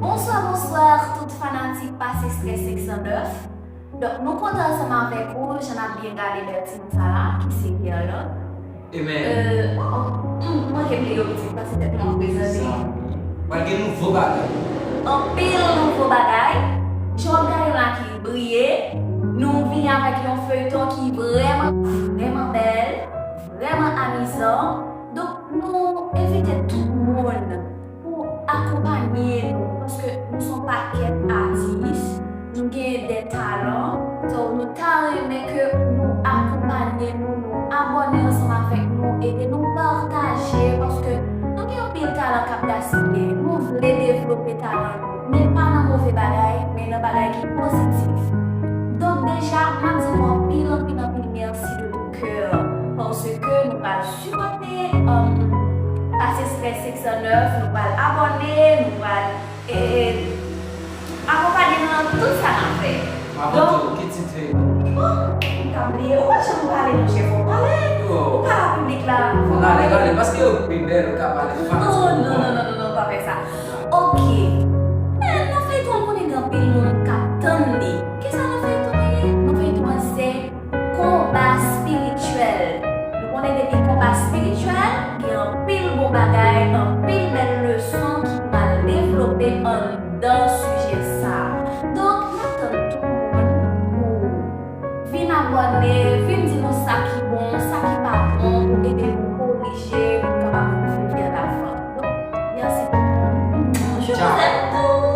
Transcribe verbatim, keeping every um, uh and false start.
Bonswa, bonswa, tout fanatik Pase Strès senk san nèf. Donk, nou kontan ansanm avèk ou, jan n ap byen gade bèl timoun sa la, ki se Guerlan. Amen. Euh, oh, hmm, mwen ke bliye yo pitit, paske tèt mwen prezante. Pral gen nouvo bagay. Anpil nouvo bagay. Jan w ap gade la ki briye, nou vini avèk yon feyton ki vrèman, vrèman bèl, vrèman amizan. Donk, nou envite tout moun pou akonpanye nou, paske nou se yon pakèt atis, nou gen de talan. So, nou ta renmen ke nou akonpanye nou, nou abòne ansanm avèk nou, ede nou pataje, paske nou gen anpil talan k ap gaspiye. Nou vle devlope talan nou, men pa nan move bagay, men nan bagay ki pozitif. Donk, deja, m ap di nou anpil, anpil, anpil mèsi de tout kè, paske nou pral sipòte, um, Pase Strès senk san nèf, nou pral abòne, nou pral, eh, eh, akonpanye nou nan tout sa n ap fè. Avan tou, ki tit feyton? Oh, m ta bliye, ou pa janm pale, monchè, fò w pale. Ou pa la piblik la, fò w Gade, pale. Gade, paske yo pi bèl, ou ka pale. Non, non, non, non, non, non, pa fè sa. Ok,